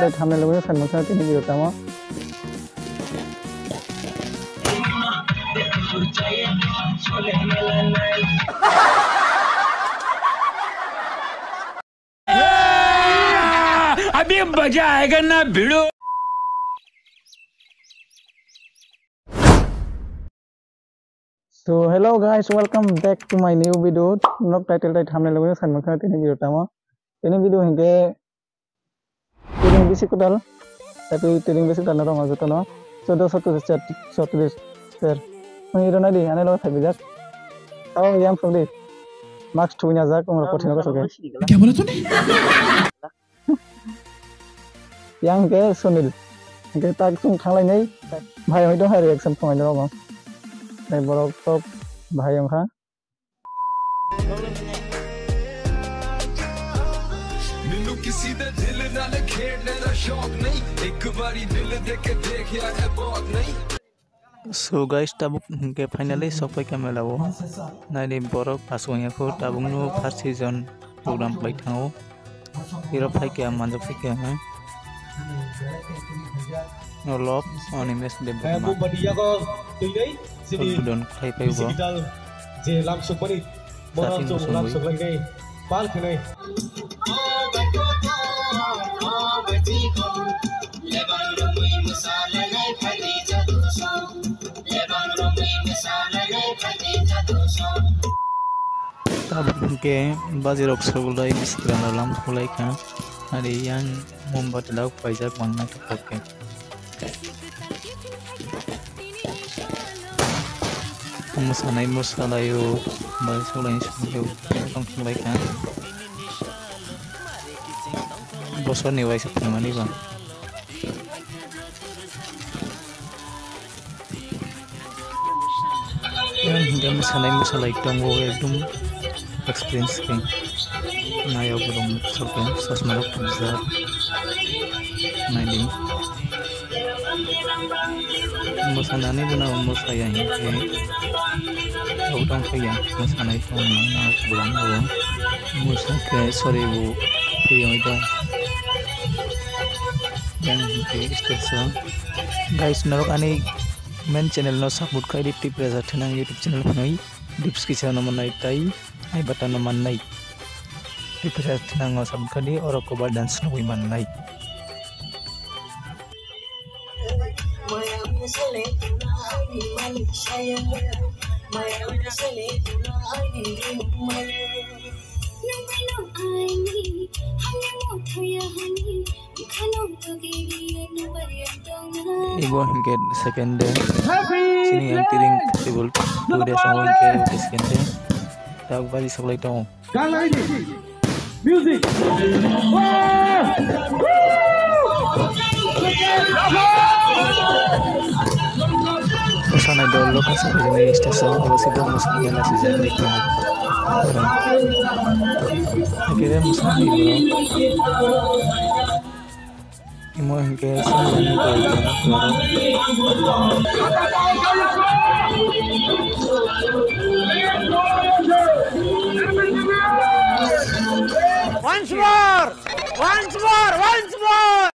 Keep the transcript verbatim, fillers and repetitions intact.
Tei thumbnail o saimung kha tini video tamo. अभी मजा आएगा ना भिड़ो। So hello guys, welcome back to my new video. Nok title tai thumbnail o saimung kha tini video tamo. Tini video hingke Tiring bisi kwtal. Tapi tiring bisi kwtal norok jotono. Chordo sotris, sotris ter. Nung iro nai di, ane lo thai bijak. Tao yang phung di. Max thui na jak, umrok kothino kosoke. Kya bola tune? Yang ke Sunil. Ke tak sung thanglai nei. Bhai hoi do hai reaction phung ai do. Nei borok tok bhai yang kha. ਮੈਨੂੰ ਕਿਸੇ ਦੇ ਦਿਲ ਨਾਲ ਖੇਡਣ ਦਾ ਸ਼ੌਕ ਨਹੀਂ, ਇੱਕ ਵਾਰੀ ਦਿਲ ਦੇ ਕੇ ਦੇਖ ਯਾਰ, ਇਹ ਬਹੁਤ ਨਹੀਂ। So guys, tabuk hingke finally sokpai kha mela o. Naidi borok aswk wngya kho, tabuk no first season program khlai thango. Hero phai kha, manjak phai kha, ha? No love, animes de buma. Don khlai phai bo. Sasing bosongwi. Pal khenai. Tabuk hingke bajirok sogolai bisi kwrwngno lam khulai kha. Ari yang mombati lak paijak manna khe. Mwsanai mwsalaio, bai soklaini soklaio, tong tong lai kha. Bosorni waisa thangmani ba. Yang hingke mwsanai mwsalai tongo ekdom. Experience khe nayok rok sokhe chosma rok phuljak naidi. Mwsanani bono mwsaya hinkhe tok tong phiya mwsanai tongmani nayok bolong rok mwsakhe sorry bo phiyogwi tong. Yang hinkhe stage o guys norok ani main channel no support khaidi Tiprasa Thinang YouTube channel phunui description o mannai tai. Ai button no mannai. Request thinango sabkhani oro cover dance nugwi mannai. Ibo hingke second day. Chini yang tiring table two days amo hingke second day. Tak bari soklai tongo. Music. Mosanai dol lo kasa kajani stage o abo se bo mosanai gana sijak nai tongo. Akere mosanai borok. Imo hingke songwrangni borok. Once more! Once more! Once more!